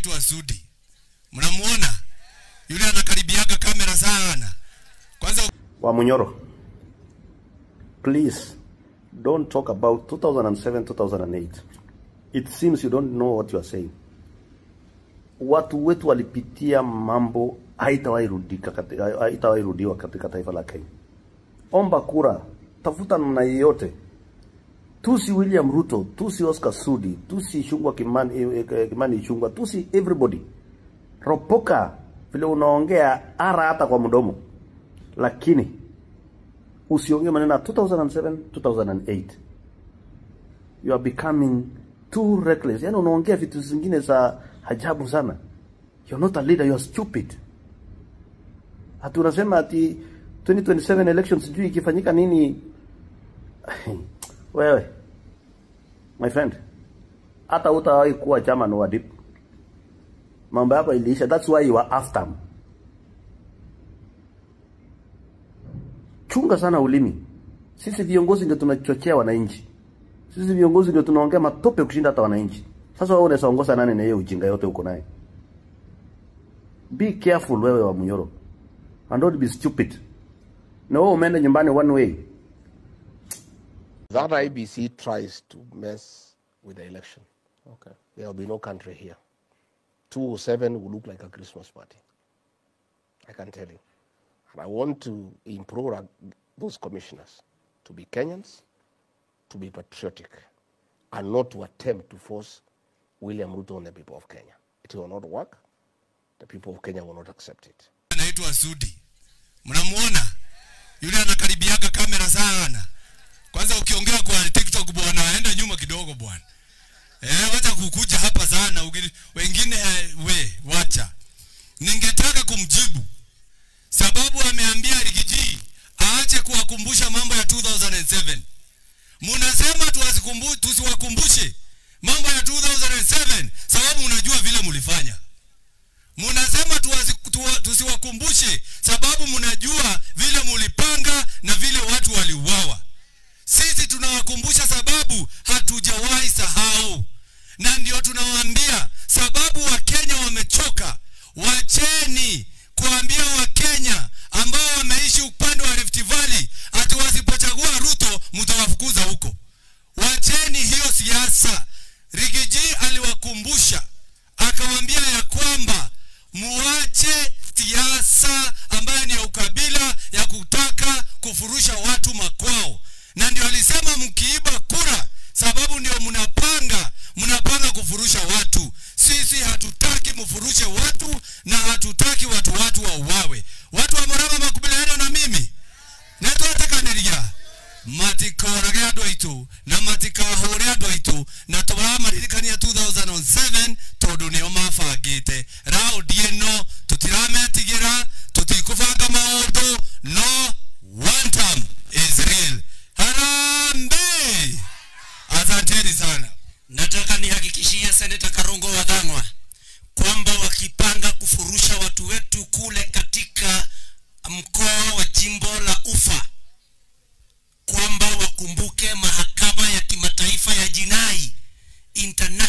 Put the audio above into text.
Anaitwa Sudi. Mnamuona? Yule anakaribiaga kamera sana. Kwanza Wamunyoro, please don't talk about 2007, 2008. It seems you don't know what you are saying. Watu wetu walipitia mambo haitawahi rudiwa katika taifa la Kenya. Omba kura, tafuta namna yoyote. Tusi William Ruto, tusi Oscar Sudi, tusi Ichung'wah Kimani Ichung'wah, tusi everybody. Ropoka vile unaongea ara hata kwa mdomo. Lakini usiongee maneno ya 2007, 2008. You are becoming too reckless. Yaani unaongea vitu zingine za ajabu sana. You're not a leader, you're stupid. Hatu unasema ati 2027 elections sijui ikifanyika nini. Wewe, my friend, hata hutawahi kuwa chairman wa DP. Mambo yako iliisha. That's why you are after. Chunga sana ulimi. Sisi viongozi ndio tunachochea wananchi. Sisi viongozi ndio tunaongea matope kushinda hata wananchi. Sasa wewe unaweza ongoza nani na hiyo ujinga yote uko naye? Be careful wewe Wamunyoro. And don't be stupid. Na wewe umeenda nyumbani one way. That IEBC tries to mess with the election. Okay. There will be no country here. 207 will look like a Christmas party. I can tell you. And I want to implore those commissioners to be Kenyans, to be patriotic, and not to attempt to force William Ruto on the people of Kenya. It will not work. The people of Kenya will not accept it. Anaitwa Sudi. Mnamuona? Yule anakaribiaga kamera sana. Kwanza ukiongea kwa TikTok bwana, enda nyuma kidogo bwana. Wacha kukuja hapa sana. Wengine we wacha. Ningetaka kumjibu sababu ameambia Riggy G aache kuwakumbusha mambo ya 2007. Munasema tusiwakumbushe mambo ya 2007 sababu unajua vile mulifanya. Munasema tusiwakumbushe sababu munajua vile mulipanga na vile watu waliuawa. Sisi tunawakumbusha sababu hatujawahi sahau. Na ndio tunawaambia sababu Wakenya wamechoka. Wacheni kuambia Wakenya ambao wameishi upande wa Rift Valley ati wasipochagua Ruto mtawafukuza huko. Wacheni hiyo siasa. Riggy G aliwakumbusha akawaambia ya kwamba muache siasa ambayo ni ya ukabila ya kutaka kufurusha watu makwao. Na ndio alisema mkiiba kura sababu ndio mnapanga kufurusha watu. Sisi hatutaki mfurushe watu na hatutaki watu wauawe. Watu wa Murang'a makubaliana na mimi. Netwatakaniria matikorage andu aitu na matikahure andu aitu na turamaririkania 2007 tondu nio mabangite raundi ino tutirametigira tutikubanga maundu. No one term is real. Harambee! Asanteni sana. Nataka nihakikishie Senator Karungo wa Thang'wa kwamba wakipanga kufurusha watu wetu kule katika mkoa wa jimbo la Ufa, kwamba wakumbuke mahakama ya kimataifa ya jinai, International